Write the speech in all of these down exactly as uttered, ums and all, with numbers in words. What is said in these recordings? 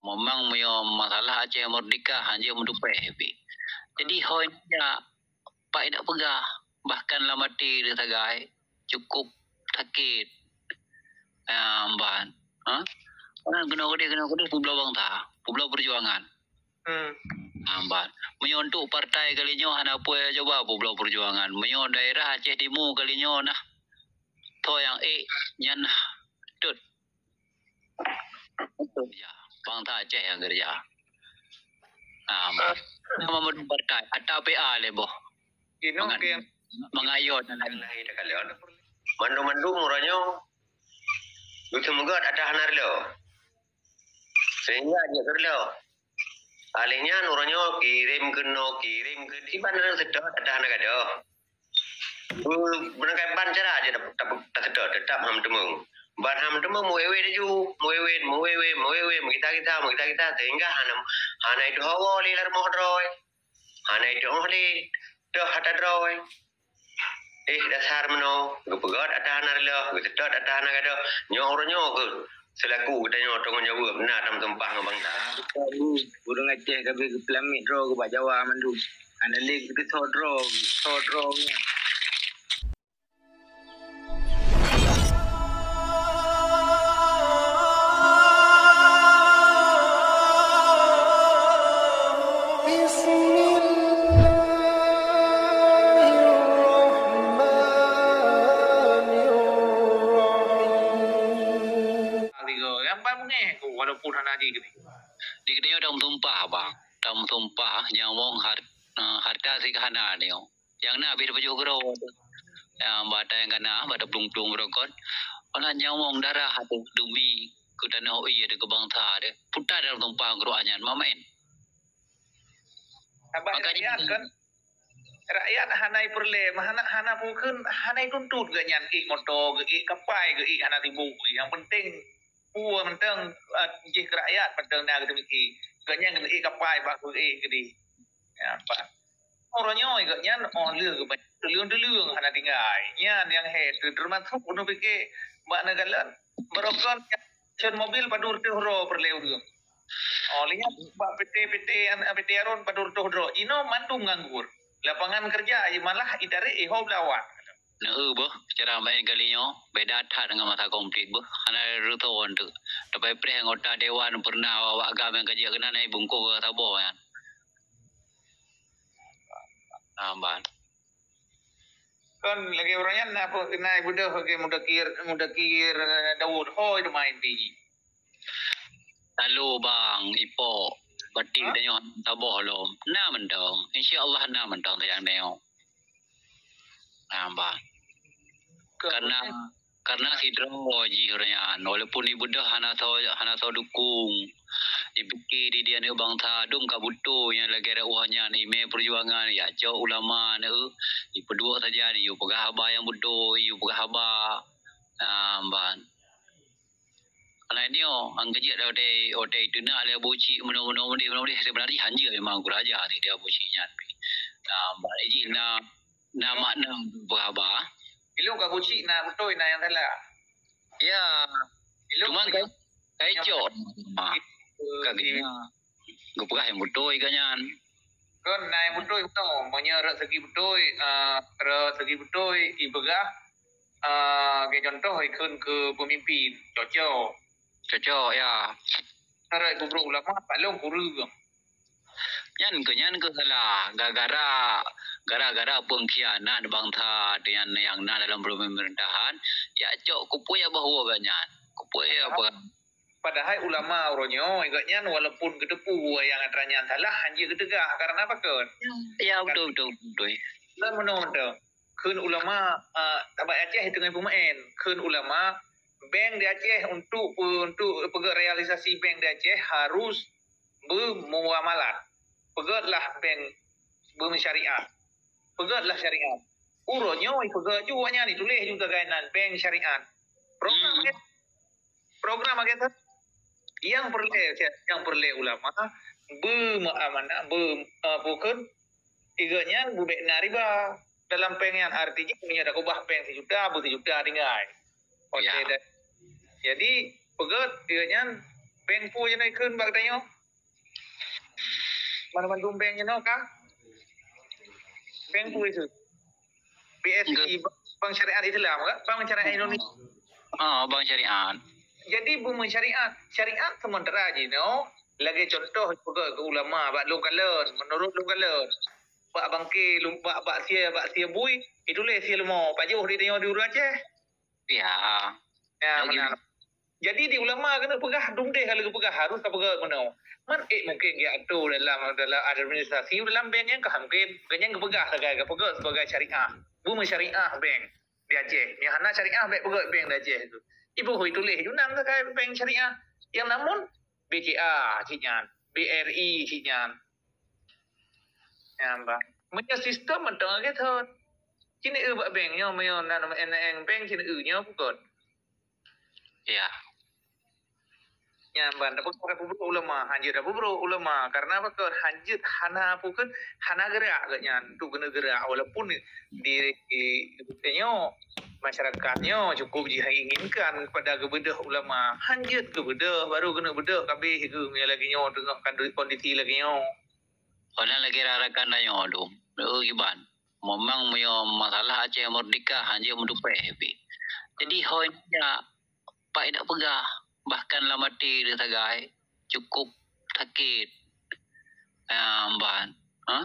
Memang meunyoe masalah Aceh Merdeka, hana jeuet meutupeh pih. Jadi, hôi nyak, pat indak peugah. Bahkan lam até lé sagai, cukup sakét. Ah, ban. Ha? Kan keunoe keudeh, keunoe keudeh peubloe bangsa, peubloe peujuangan. Hmm. Ah, ban. Meunyoe untuk partai kali nyoe hana peue, cuba peubloe peujuangan. Meunyoe daerah Aceh Timu kali nyoe nah, toh nyang ék nyan nah. Tut. Ya, bangsa Aceh nyang keureuja. Ah, ban. Nama meuduek partai, ata P A lé boh. Inoe Mangat-, ke yang mengayun dan lain-lain. Mandum-mandum uroe nyoe geuteumeugöt ata hana reuloh. Sehingga jeuet reuloh. Alèh nyan uroe nyoe kirém keunoe, kirém keudéh. Iban ureueng seutôt ata hana gadôh. Beurangkai ban cara jeuet ta-, ta-, taseutôt, teutap han meuteumèe. Ban han meuteumèe, meuwét-wét laju, meuwét-wét, meuwét-wét, meuwét-wét, meugita-gita, meugita-gita, sehingga hana, hana iteu'oh woe lé lam rumoh droe. Hana iteu'oh lé, toh ata droe. Eh, dasar meunoe, geupeugöt ata hana reuloh, geuseutôt ata hana gadôh. Nyoe uroe nyoe kheueh seulaku geutanyoe tanggong jaweueb na tameusumpah ngon bangsa. Ureueng Aceh ka abéh geupeulamiet droe bak Jawa mandum. Hana lé geusoe droe, soe droe nyan. Bismillahirrahmanirrahim. Nyang ban beungéh ku, walaupun hana jih geutanyoe. Di geutanyoe dang meusumpah, bang. Dang meusumpah, nyawöng har-, eh, hareuta sih ka hana nyoe. Nyang na abéh teupajoh keudroe. Nyang bak ata nyang ka na, bak taplueng-plueng beurokot. Malah nyawöng darah teuh demi keu tanoh ié teuh, keu bangsa teuh. Peue ta dang tumpang keu ruah nyan, ma meu'en. Sabab makanya rakyat kan, rakyat hana ipeureulèe, hana, hana mungken, hana ituntut geuh nyan ék moto, geuh ék kapai, geuh ék hana sibuk. Nyang penting peue mantong, eh, jih keu rakyat mantong na geuteumiké. Geuh nyan geuh ék kapai bak geuh ék keudéh. Ya, Pak. Uroe nyoe geuh nyan 'oh lheueh geubanyak tuleueng-tuleueng hana tinggai. Nyan nyang hé teuh, teumasok bunoe pike bak neukalon. Barokon cot mobil padub reutôh droe peureulèe ureueng. 'Oh lheueh nyan bak P T, P T an-, P T Arun padub reutôh droe. Jinoe mandum nganggur. Lapangan kerja malah itarek ihob lawan. Neu boh, cara main kali nyoe beda that ngon masa konflik boh. Hana reutôh teuk. Tapi preh anggota dewan pernah awak-awak GAM nyang ka jeuet keunan ai bungkôh saboh nyan. Ah, ban. Kan lagèe ureueng nyan na, na ibeudôh lagèe Mudakir, Mudakir Daud, hôi teuma MP jih. Lalu bang, ipok, berarti ha? Tanyoe saboh lom. Na mantong. Insya Allah na mantong sayang tanyoe. Nah, bang. Karena Karena sidroe jih ureueng nyan, walaupun ibeudôh hana soe, hana soe dukung, ipike di, di aneuk bangsa dum ka beutôi nyang lagèe dakwah nyan, imè peujuangan, ya cok ulama neu, ipeuduek saja, yue peugah haba nyang beutôi, yue peugah haba. Nah, ban. Karena nyoe, ang keujeuet dah watèe, watèe iteunak lé Abu Cik meunoe-meunoe, meunoe-meunoe, seubeunarjih hanjeuet memang guraja di Abu Cik nyan. Nah, ban. Jih na Na makna beuraba. Ilong ka bucik na beutôi na nyang salah. Ya. Ilong cuma kai, kai cok. Ka geupeugah nyang beutôi ka nyan. Kon na nyang beutôi beutôi. Meunyoe rot segi beutôi, eh, rot segi beutôi ipeugah, eh, keu contoh ikheun keu peumimpin. Cocok. Cocok, ya. Rot gubru ulama, pak long kureueng. Nyan keuh, nyan keuh salah. Gara-gara, gara-gara peungkhianat bansa nyan nyang na dalam peumerintahan, jak cok keupeue bahwa gobnyan. Keupeue apa? Padahai ulama uroe nyoe, gobnyan walaupun geuteupeue nyang atra nyan salah, hanjeuet geuteugah. Karena apa kon? Ya, betul, betul, betul. Dan meunoe tu, kheun ulama, ah, tabak Aceh teungoh peumaén. Kheun ulama, bank di Aceh untuk, untuk peugöt realisasi bank di Aceh harus beumuamalat. Peugötlah bank beumusyariat. Peugötlah syariat. Uroe nyoe peugöt ju awaknyan, dituléh ju tagai nan bank syariat. Program, hmm, program agenda nyang peureulèe, nyang peureulèe ulama beumuamalat, be, eh, bukon, gobnyan bubek na riba dalam bank nyan, arti jih meunyoe takeubah bank sijuta, beusijuta tinggai. Ya. Jadi, peugöt gobnyan Bank peue jinoe kheun bak geutanyoe? Mana mandum bank jinoe ka? Bank peue itu? B S I, Bank Syariat Islam ke? Bank Syariat Indonesia. Ah, bank syariat. Jadi, beume syariat. Syariat sementara jinoe lagèe contoh peugah keu ulama bak lôn kalon, menurut lôn kalon. Bak bangke, lum-, bak, bak sie, bak sie bui, itulah sie leumo. Pajoh di tanyoe di ureueng Aceh. Ya. Ya, benar. Jadi di ulama keuneuk peugah, dum deh ka lheueh peugah, harus ka peugah meunoe. Man ék mungkin geuatur dalam, dalam administrasi, dalam bank nyang ka mungkin, bukan nyang geupeugah sagai, geupeugah sebagai syariah. Beume syariah bank di Aceh. Nyang hana syariah, bèk peugah bank di Aceh tu. Iboh ituléh Yunan sagai bank syariah. Yang namun B C A cit nyan, B R I cit nyan. Nyan, bah. Meunyoe sistem mantong lagèe thon. Cit eu bak bank nyoe, meunyoe na nama N A N bank cit eu nyoe bukon. Ya. Nyan ban, tapi ka peubrok ulama, hanjeuet ka peubrok ulama. Karena apa? Hanjeuet hana apa kan, hana gerak geuh nyan, tu keuneuk gerak. Walaupun di, di, di nyoe masyarakat nyoe cukup jiinginkan pada geubeudôh ulama. Hanjeuet geubeudôh, baru keuneuk beudôh kabeh geuh lagèe nyoe teungoh kondisi lagèe nyoe. Ona lagèe rakan tanyoe dum. Leu kiban. Memang meunyoe masalah Aceh Merdeka hanjeuet meutupèh pih. Jadi hôi nyak, pat indak peugah. Bahkan lam até lé sagai cukup sakét. Nyan ban. Ha?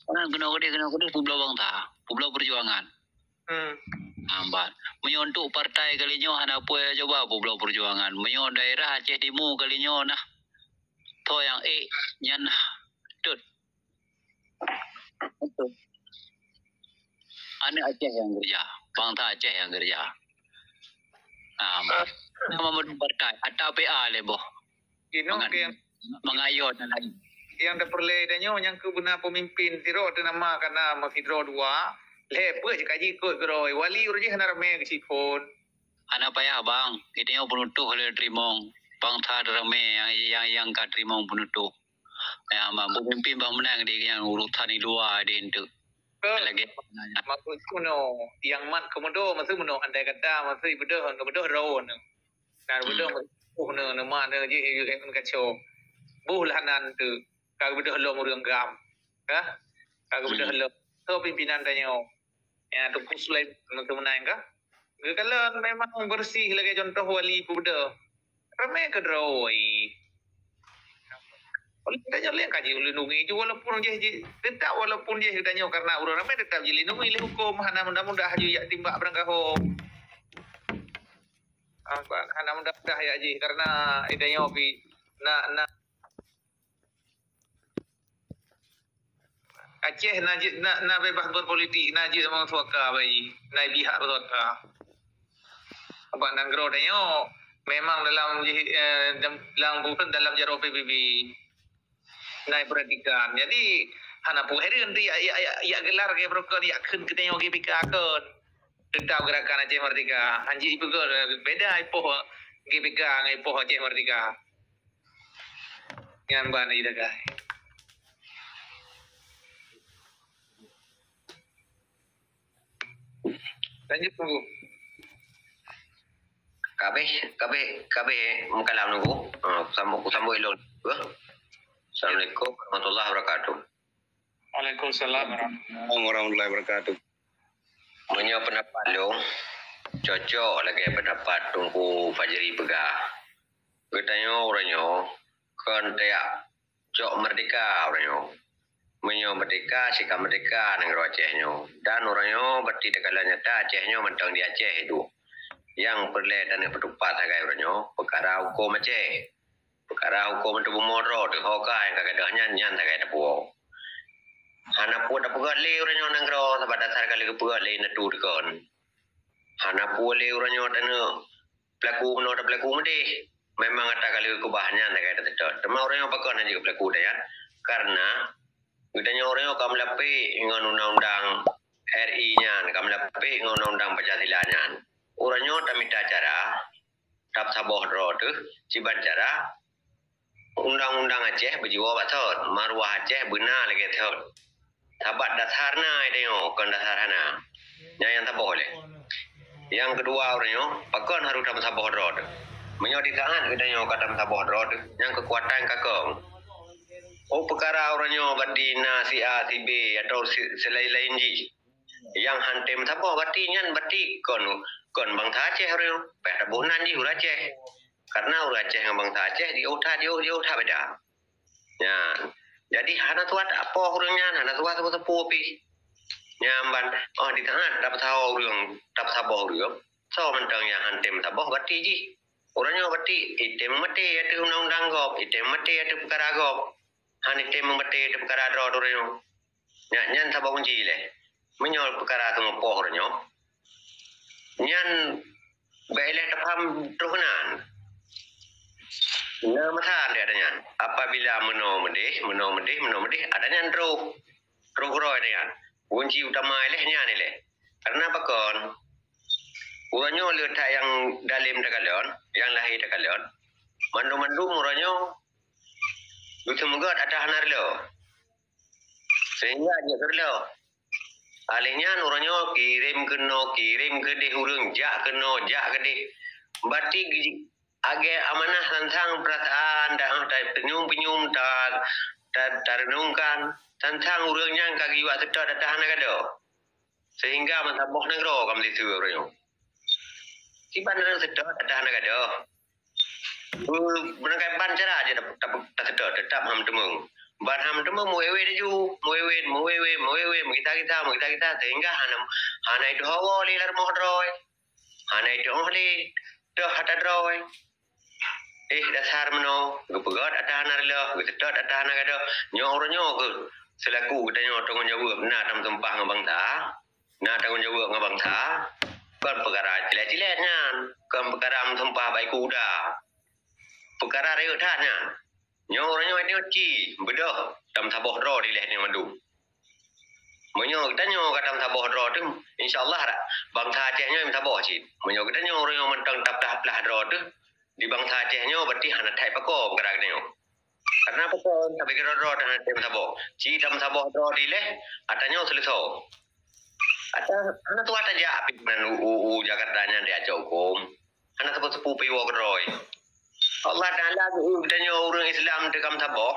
Kan keunoe keudeh, keunoe keudeh peubloe bangsa, peubloe peujuangan. Hmm. Nyan ban. Meunyoe untuk partai kali nyoe hana peue, cuba peubloe peujuangan. Meunyoe daerah Aceh Timu kali nyoe nah, tho nyang ék nyan nah. Dot. Betul. Aneuk Aceh nyang keureuja, bangsa Aceh nyang keureuja. Nah, nama meudong partai, ata P A lé boh. Inoe mangat, ke yang, mangat yo dan lain. Yang dapeureulée tanyoe nyang keu beuna peumimpin sidroe teu nama kana meusidroe dua, lhée peuet jikaji kot keudroe. Wali ureuëng jih hana ramé geusiphon. Hana payah bang, geutanyoe peunutoh lé teurimong. Bangsa ramé nyang, nyang, nyang ka teurimong peunutoh. Ya, ma, pemimpin bang menang di yang urusan di luar di itu. Ke, lagi maksud meunoe, yang mat keumudo maksud meunoe, andai kata maksud ibeudôh, keumudo raun. Nah, ibeudôh maksud ne, ne mak ne jih, eh, kacau. Boh lah nan tu, ka ibeudôh lom ureuëng gam. Ka? Ka ibeudôh lom. So pimpinan tanyoe. Ya, Teungku Sulaiman maksud meunan ka? Geukalon memang bersih lagée contoh wali pemuda. Ramé keudroe. Oleh tanyoe lé kaji ulindungi ju walaupun jih, jih tetap walaupun jih tanyoe karena ureuëng ramé tetap jilindungi lé hukum, hana mudah-mudah ju jak timbak barangkaho. Apa, hana mudah-mudah jak jih karena tanyoe pi na, na Aceh na jeuet, na, na bebas berpolitik, na jeuet meusuaka bayi, na bihak meusuaka. Bak nanggroe tanyoe memang dalam jih, eh, dalam, dalam bukan dalam jaroe P B B na iperhatikan. Jadi hana peue heran tu yak, yak, yak, yak gelar ke broker yak kheun keu tanyoe G B K kon. Tetap Gerakan Aceh Merdeka. Hanji ipeugah beda ipoh G B K ngai ipoh Aceh Merdeka. Nyan ban ida gai. Lanjut, Teungku. Kabeh, kabeh, kabeh meukalam, Teungku. Ha, kusambung, kusambung ilôn. Assalamualaikum warahmatullahi wabarakatuh. Waalaikumsalam warahmatullahi wabarakatuh. Meunyoe pendapat lôn, cocok lagée pendapat Teungku Fajri peugah. Geutanyoe uroe nyoe kon tajak cok merdeka uroe nyoe. Meunyoe merdeka, sika merdeka nanggroe Aceh nyoe. Dan uroe nyoe berarti teukalon nyata Aceh nyoe mantong di Aceh itu. Nyang peureulée taneuk peutupat sagai uroe nyoe, peukara huköm Aceh. Peukara huköm teubumoe droe teuh ho ka nyang ka gadôh nyan, nyan sagai tapuwoe. Hana peue tapeugét lé uroe nyoe nanggroe, sabab dasar ka lheueh geupeugét lé natu deukon. Hana peue lé uroe nyoe taneuk peulaku meunoe dan peulaku meudeh. Memang ata ka lheueh keubah nyan sagai taseutôt. Teuma uroe nyoe pakon hana jeuet peulaku dah nyan? Karena geutanyoe uroe nyoe ka meulapék ngon undang-undang R I nyan, ka meulapék ngon undang-undang Pancasila nyan. Uroe nyoe tamita cara, tapeusaboh droe teuh, siban cara undang-undang Aceh beujiwoe bak thot, maruah Aceh beuna lagée thot. Sabab dasar na tanyoe, kon dasar hana. Nyan nyang saboh lé. Nyang keudua uroe nyoe, pakon harôh tameusaboh droe teuh? Meunyoe di saat geutanyoe ka tameusaboh droe teuh, nyang keukuatan ka kong. Oh, peukara uroe nyoe bati na si A, si B, atawa si, si laén-laén jih nyang han tém saboh, bati nyan bati kon, kon bansa Aceh uroe nyoe. Payah taboh nan jih ureuëng Aceh. Karena ureuëng Aceh ngon bansa Aceh jiôh that, jiôh, jiôh that beda. Nyan. Jadi hana tuha tapoh ureuëng nyan, hana tuha sapeue-sapeue pih. Nyan ban, oh, di saat tapeusaboh ureuëng, tapeusaboh ureuëng, soe mantong nyang han tém saboh bati jih. Uroe nyoe bati, item meumaté ateueh undang-undang gob, item meumaté ateueh peukara gob. Han item meumaté ateueh peukara droe uroe nyoe. Nyan, nyan saboh kunci lé. Meunyoe peukara teumeupoh uroe nyoe, nyan bék ilée tapaham troh nan. Na masa di ata nyan. Apabila meunoe meudeh, meunoe meudeh, meunoe meudeh, ata nyan troh. Troh keudroe ata nyan. Kunci utama ilée nyan ilée. Karena pakon? Uroe nyoe le that nyang dalem takalon, nyang lahé takalon. Mandum-mandum uroe nyoe geuseumeugöt ata hana reuloh. Sehingga jeuet keureuloh. Alèh nyan uroe nyoe kirém keunoe, kirém keudeh ureuëng, jak keunoe, jak keudeh. Bati lagée amanah tantang peurasaan, dan, ah, tapeunyum-peunyum, ta, ta, tareunungkan tantang ureuëng nyang ka geuyue seutôt ata hana gadôh. Sehingga meusaboh nanggroe ka meuliteue uroe nyoe. Siban ureuëng seutôt ata hana gadôh. Beurangkai ban cara jih ta, ta, taseutôt, teutap han meuteumé. Ban han meuteumé, meuwét-wét laju, meuwét-wét, meuwét-wét, meuwét-wét, meugisa-gisa, meugisa-gisa, sehingga hana, hana itu'oh woe lé lam rumoh droe. Hana itu'oh lé teuh ata droe. Eh, dasar meunoe, geupeugöt ata hana reuloh, geuseutôt ata hana gadôh. Nyoe uroe nyoe kheueh seulaku geutanyoe tanggông jaweueb na tameusumpah ngon bansa. Na tanggông jaweueb ngon bansa, kon peukara cilet-cilet nyan, kon peukara meusumpah bak iku uda. Peukara rayeuk that nyan. Nyoe uroe nyoe, nyoe ci beudôh tameusaboh droe dilèe nyoe mandum. Meunyoe geutanyoe ka tameusaboh droe teuh, insya Allah ra-, bansa Aceh nyoe meusaboh cit. Meunyoe geutanyoe uroe nyoe mantong taplah-plah droe teuh, di bansa Aceh nyoe berarti hana that pakon peukara geutanyoe. Karena pakon, sabe keudroe-droe hana tém saboh. Ci tameusaboh droe dilèe, ata nyoe seuleusoe. Ata hana tuha tajak pih nan u, u, u Jakarta nyan tajak cok hukôm. Hana sapeue-sapeue pih woe keudroe. Allah Taala geueu geutanyoe ureuëng Islam teuh ka meusaboh,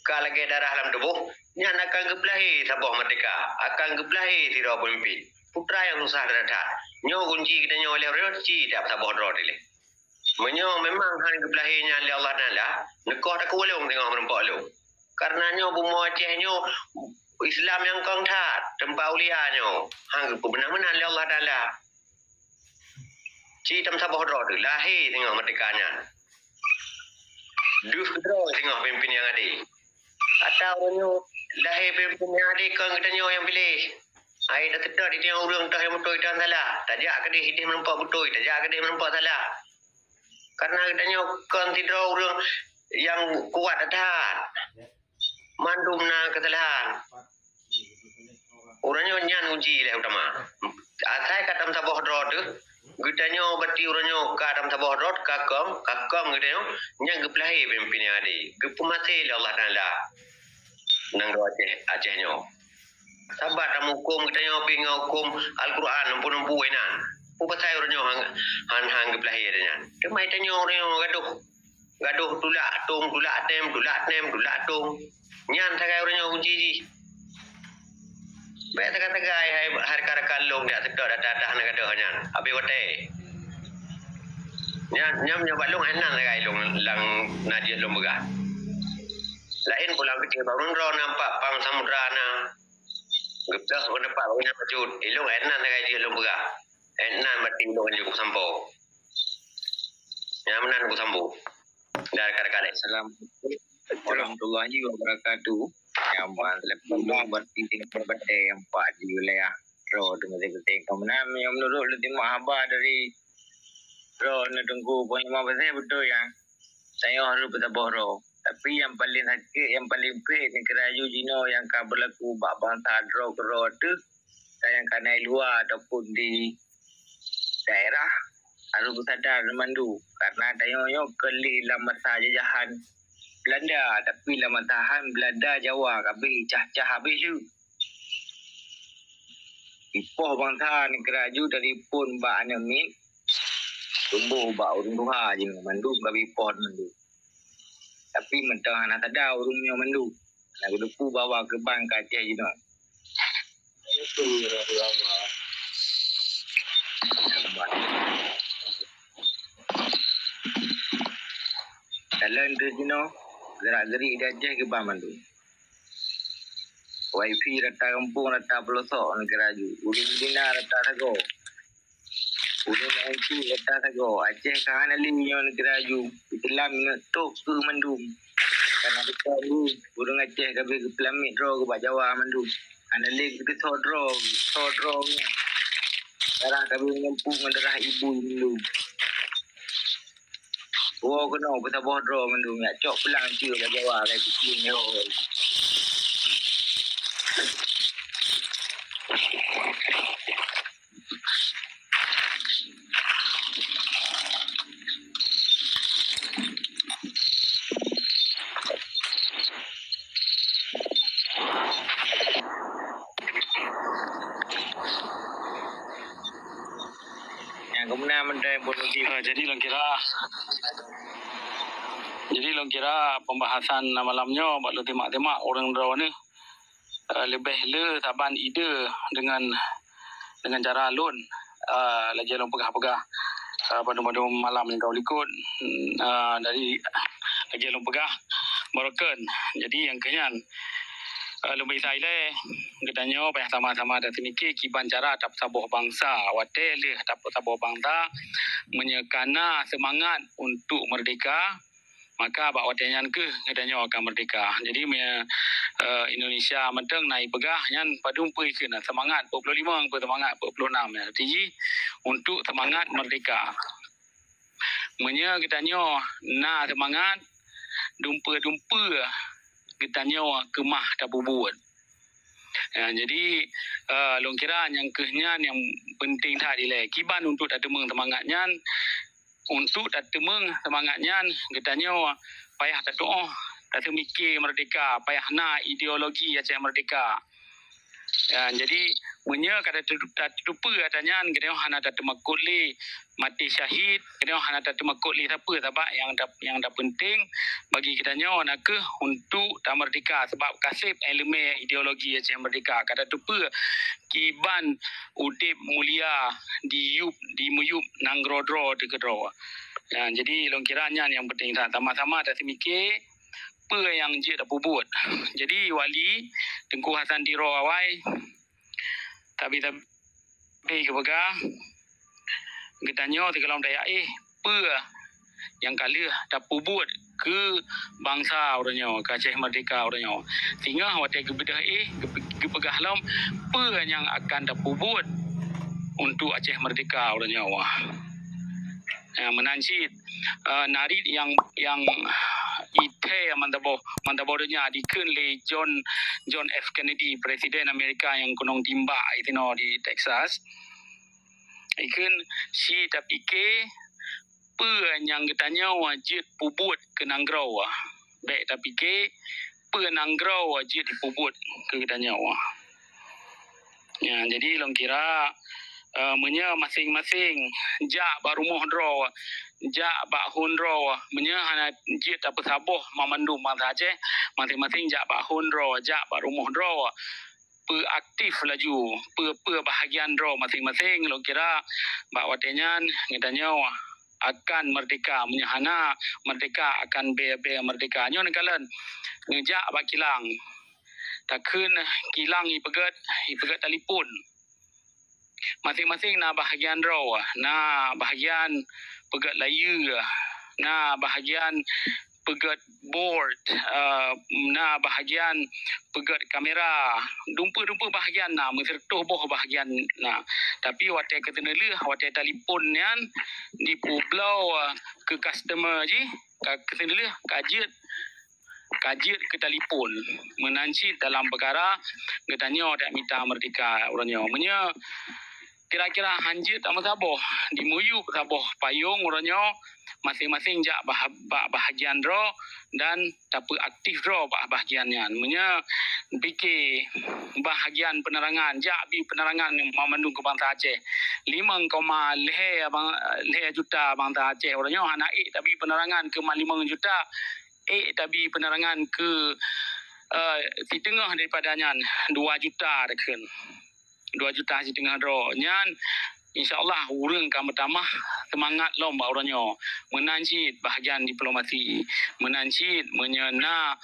ka lagée darah lam tuboh, nyan akan geupeulahé saboh merdeka, akan geupeulahé sidroe peumimpin. Peue teuma nyang susah that-that. Nyoe kunci geutanyoe lé uroe nyoe ci tameusaboh droe dilèe. Meunyoe memang han geupeulahé nyan lé Allah Taala, neukoh takue lôn teungoh meurumpok lôn. Karena nyoe bumoe Aceh nyoe Islam nyang kong that, teumpat ulia nyoe, han geupeubeunang meunan lé Allah Taala. Ci tameusaboh droe teuh, lahé teungoh merdeka nyan. Deuh keudroe teungoh pimpin nyang adé. Ata uroe nyoe lahé pimpin nyang adé kon geutanyoe nyang piléh. Hai taseutôt di tanyoe ureuëng toh nyang beutôi, toh nyang salah. Tajak keudeh ideh meurumpok beutôi, tajak keudeh meurumpok salah. Karena geutanyoe kon sidroe ureuëng nyang kuat that. Mandum na keusalahan. Uroe nyoe nyan kunci lé utama. Asai ka tameusaboh droe teuh, geutanyoe berarti uroe nyoe ka tameusaboh droe, ka kong, ka kong geutanyoe, nyan geupeulahé pimpin nyang adé, geupeumaté lé Allah Taala. Nanggroe Aceh, Aceh nyoe. Sabab tameuhukôm geutanyoe pih ngon hukôm Al-Quran, lumpur-lumpur inan. Peue pasai uroe nyoe han, han, han geupeulahé nyan. Teuma tanyoe uroe nyoe gadoh. Gadoh tulak tông, tulak tem, tulak tem, tulak tông. Nyan sagai uroe nyoe kunci jih. Bék sagai-sagai hai, hai rekan-rekan lôn jak seutôt ata-ata hana gadôh nyan. Habéh watée. Nyan, nyan meunyoe bak lôn, hana sagai lôn lam na jeuet lôn peugah. Laén pulang keucil bak ureuëng droe nampak pang samudra na. Geupeugah ureuëng nampak bak ureuëng nyan bacut. Ilôn hana sagai jeuet lôn peugah. Hana mati lôn jeuet kusampoe. Nyan meunan kusampoe. Dan rekan-rekan lain. Assalamualaikum warahmatullahi wabarakatuh. Nyaman selaku lôn berarti tingkat batée nyang pat di wilayah droe teungoh teukeuteng. Kemudian yang menurut lôn teurimong haba dari droe na Teungku Panglima Pasai beutôi ya. Tanyoe harôh beutaboh droe. Tapi nyang paleng sakét, nyang paleng pèh nanggroe jinoe nyang ka beulaku bak bansa droe keudroe teuh, dan nyang ka na i luwa ataupun di daerah harôh beusadar mandum, karena tanyoe nyoe kon lé lam masa jajahan Belanda, tapi lam masa han Belanda Jawa ka abéh cah-cah abéh lé. Ipoh bansa nanggroe dari phon bak aneuk miet, Tumboh bak ureuëng tuha jinoe mandum ka bri poh mandum. Tapi mantong hana tada ureuëng nyoe mandum. Na geuteupeue bahwa keuban ka Aceh jinoe. Dalam deuh jinoe, gerak-gerik di Aceh keuban mandum. Wifi rata gampông, rata peulosok neugara ju. Ureuëng Medina rata sagoe. Ureuëng Aceh rata sagoe. Aceh ka hana lé nyoe neugara ju. Islam ingat tok keu mandum. Karena kita ni ureuëng Aceh ka bri geupeulamiet droe keu bak Jawa mandum. Hana lé geuteusok droe, sok droe nyan. Darah ka bri menyampu ngon darah ibu mandum. Woe keunoe peusaboh droe mandum, jak cok pulang ceue bak Jawa, kai kucing nyoe. Nyang keumeunan mantong bunoe di. Ah, jadi lôn kira, jadi lôn kira pembahasan malam nyoe bak lôn timak-timak ureuëng droeneuh, eh, leubeh le saban ide dengan, dengan cara lôn, eh, lagée lôn peugah-peugah, eh, padum-padum malam nyang ka likot, eh, dari lagée lôn peugah baroekon. Jadi nyang keu nyan, eh, lôn bri sa ilée, geutanyoe payah sama-sama taseumike kiban cara tapeusaboh bansa. Watée lheueh tapeusaboh bansa, meunyoe kana seumangat untuk meurdehka, maka bak watée nyan kheueh geutanyoe akan meurdehka. Jadi, meunyoe, eh, Indonesia mantong na ipeugah nyan padum peue ikheun, seumangat peuet ploh limong, peue seumangat peuet ploh nam, ya. Arti jih untuk seumangat meurdehka. Meunyoe geutanyoe na seumangat, dumpeue-dumpeue geutanyoe keumah tapeubuet. Ya, jadi, eh, lôn kira nyang kheueh nyan nyang peunteng that ilée. Kiban untuk tateumeung seumangat nyan, untuk tateumeung seumangat nyan, geutanyoe payah tatuoh, taseumike meurdehka, payah na ideologi Aceh meurdehka. Ya, jadi, meunyoe ka tatu-, tateupeue ata nyan, geutanyoe hana tateumakot lé maté syahid, geutanyoe hana tateumakot lé sapeue, sabab nyang ta-, nyang tapeunteng bagi geutanyoe na kheueh untuk tameurdehka, sabab ka seb iéleumé ideologi Aceh Meurdehka, ka tateupeue kiban udeb mulia diyueb, dimiyueb nanggroe droe teuh keudroe. Ya, jadi lôn kira nyan nyang peunteng that, sama-sama taseumike peue nyang jeuet tapeubuet. Jadi, Wali Teungku Hasan Tiro awai, tabi-tabi geupeugah, geutanyoe sigohlom tayak éh peue nyang ka lheueh tapeubuet keu bansa uroe nyoe, keu Aceh Meurdehka uroe nyoe. Singoh watée geubeudôh éh, geupe-, geupeugah lom peue nyang akan tapeubuet untuk Aceh Meurdehka uroe nyoe. Ya, meunan cit, eh, narit nyang, nyang ithée meusaboh, meusaboh donya dikheun lé John, John F Kennedy, Presiden Amerika nyang keunong timbak itinoe di Texas. Ikheun, "Si tapike peue nyang geutanyoe jeuet peubuet keu nanggroe, bék tapike peue nanggroe jeuet jipeubuet keu geutanyoe." Ya, jadi lôn kira, eh, meunyoe maséng-maséng jak bak rumoh droe, jak bak hon droe, meunyoe hana jeuet tapeusaboh mandum bansa Aceh, maséng-maséng jak bak hon droe, jak bak rumoh droe, peuaktif laju, peu-, peubahagian droe maséng-maséng, lôn kira bak watée nyan geutanyoe akan meurdehka, meunyoe hana meurdehka akan bée-bée meurdehka. Nyoe neukalon, neujak bak kilang. Takheun kilang ipeugét, ipeugét talipon. Maséng-maséng na bahagian droe, na bahagian peugét layeue, na bahagian peugét board, eh, na bahagian peugét kamera. Dumpeue-dumpeue bahagian na, meusireutôh boh bahagian na. Tapi watée keuteuneuleeh, watée talipon nyan dipeubloe keu customer jih, ka keuteuneuleeh ka jeuet, ka jeuet keu talipon. Meunan cit dalam peukara geutanyoe dak mita meurdehka uroe nyoe. Meunyoe kira-kira hanjeuet tameusaboh, dimuyueb saboh payong uroe nyoe, maséng-maséng jak bah-, bak bahagian droe dan tapeuaktif droe bak bahagian nyan. Meunyoe pike bahagian penerangan, jak bi penerangan mandum keu bansa Aceh. Limong koma lhèe bang-, lhèe juta bansa Aceh uroe nyoe hana ék tabi penerangan keu ma limong juta, ék tabi penerangan keu, eh, siteungoh daripada nyan, dua juta takheun. Dua juta siteungoh droe. Nyan, insya Allah, ureuëng ka meutamah seumangat lom bak uroe nyoe. Meunan cit bahagian diplomasi. Meunan cit meunyoe na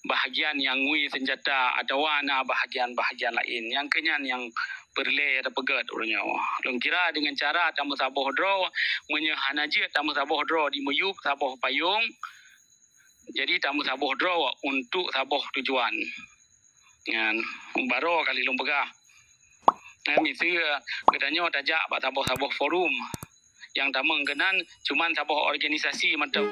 bahagian nyang ngui seunjata atawa na bahagian-bahagian laén. Nyang keu nyan nyang peureulée tapeugét uroe nyoe. Lôn kira deungon cara tameusaboh droe, meunyoe hana jeuet tameusaboh droe, dimuyueb saboh payong, jadi tameusaboh droe untuk saboh tujuan. Nyan, baroe kali lôn peugah. Nyan, miseue geutanyoe tajak bak saboh-saboh forum. Nyang tamong keunan cuman saboh organisasi mantong.